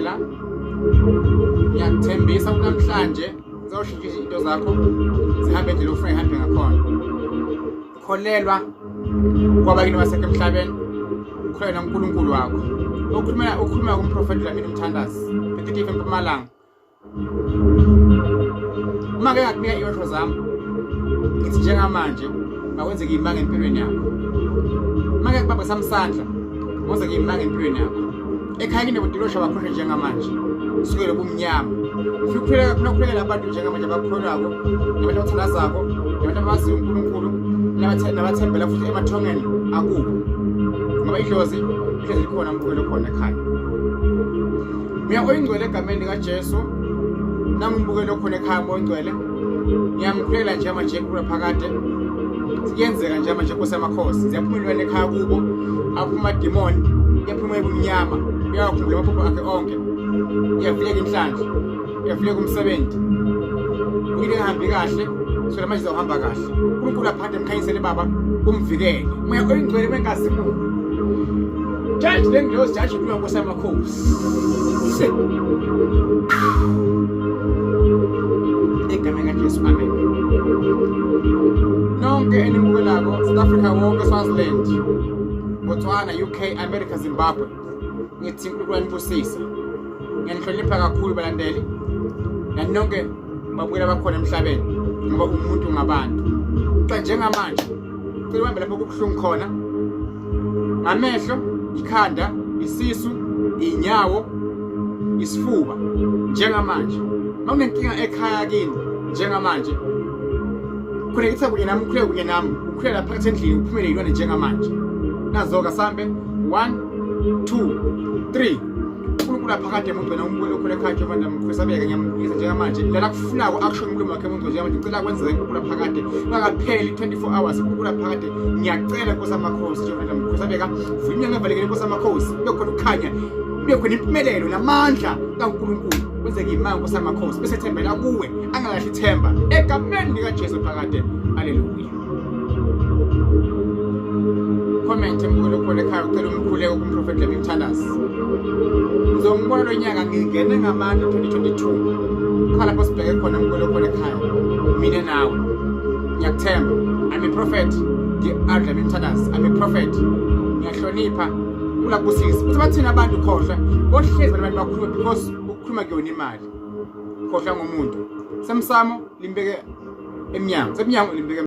Ngiyakubingelela, ngiyakuthembisa ukuthi namhlanje ngizoshintsha izinto zakho zihambe indlela ofuna ihambe ngakhona. Kholelwa kwabakini basekho emhlabeni, ukholelwa uNkulunkulu wakho. Ukhulumela ukhuluma kumprofeti Dlamini umthandazi, Petitife eMpumalanga. Uma ke ngakunika iyosho zami ngithi njengamanje makwenzeke imanga empilweni yakho. Uma ke kubamba samsandla kwenzeke imanga empilweni yakho. Ekhaya kini budilosha bakhona njengamanje. Sukele kumnyama. Ufika kukhuleka khona kukhulekela abantu njengamanje abakholwako nabantu abathandazako nabantu abaziyo uNkulunkulu nabathembela futhi emathongeni akubo. Ngoba idlozi idlozi likhona mbukelo khona ekhaya. Mina oyingcwele egameni likaJesu nangumbukelo okhona ekhaya moyingcwele ngiyamkhulela nje manje kula phakade kuyenzeka nje manje Nkosi yamakhosi ziyaphuma ilwane ekhaya kubo aphuma demon yaphuma ebumnyama uyawakhumbula amaphupho akhe onke iyavuleka inhlanhla iyavuleka umsebenzi into engahambi kahle so manje izawuhamba kahle uNkulunkulu aphande emkhanyisele baba umvikele moya oyingcwele wenkazimulo Judge le ngilosi judge kuyo Nkosi yamakhosi. Egameni kaJesu amen. Nonke enibukelako South Africa wonke Swaziland, Botswana, UK, America, Zimbabwe. Ngithi uNkulunkulu anibusise. Ngiyanihlonipha kakhulu balandeli. Nani nonke babukela bakhona emhlabeni ngoba umuntu ngabantu. Xa njengamanje cela uhambe lapho kubuhlungu khona ngamehlo ikhanda isisu inyawo isifuba njengamanje mawunenkinga ekhaya kini njengamanje khulekitha kunye nami ukhuleke kunye nami ukhuleka phakathi endlini uphumele yilwane njengamanje nazoka sambe 1 2 3 uNkulunkulu aphakade emungcwele umbukeli okhula ekhaya Jehova ndamkhulisa beke ngiyamkhulisa njengamanje lana kufunako akusho umlomo wakhe emungcwele njengamanje ngicela kwenzeke uNkulunkulu aphakade kungakapheli 24 hours uNkulunkulu aphakade ngiyacela Nkosi amakhosi Jehova ndamkhulisa beka vula iminyango evalekile Nkosi amakhosi kube khona ukukhanya kube khona impumelelo namandla kaNkulunkulu kwenzeke imanga Nkosi amakhosi bese thembela kuwe angalahli ithemba egameni likaJesu phakade haleluya Comment embukelo khona ekhaya ucela umkhuleko kumprofeti Lemi Mthandazi. Ngizombona lo nyaka ngingene ngamandla 2022. Khala lapho sibheke khona mbukelo khona ekhaya. Mina nawe. Ngiyakuthemba. I'm a prophet. Ngi-Adla Mthandazi. I'm a prophet. Ngiyahlonipha. Kulakubusisa. Uthi bathini abantu khohlwa. Bohlezi abantu bakhuluma because ukukhuluma kuyona imali. Khohlwa ngomuntu. Semsamo limbeke emnyango. Semnyango limbeke.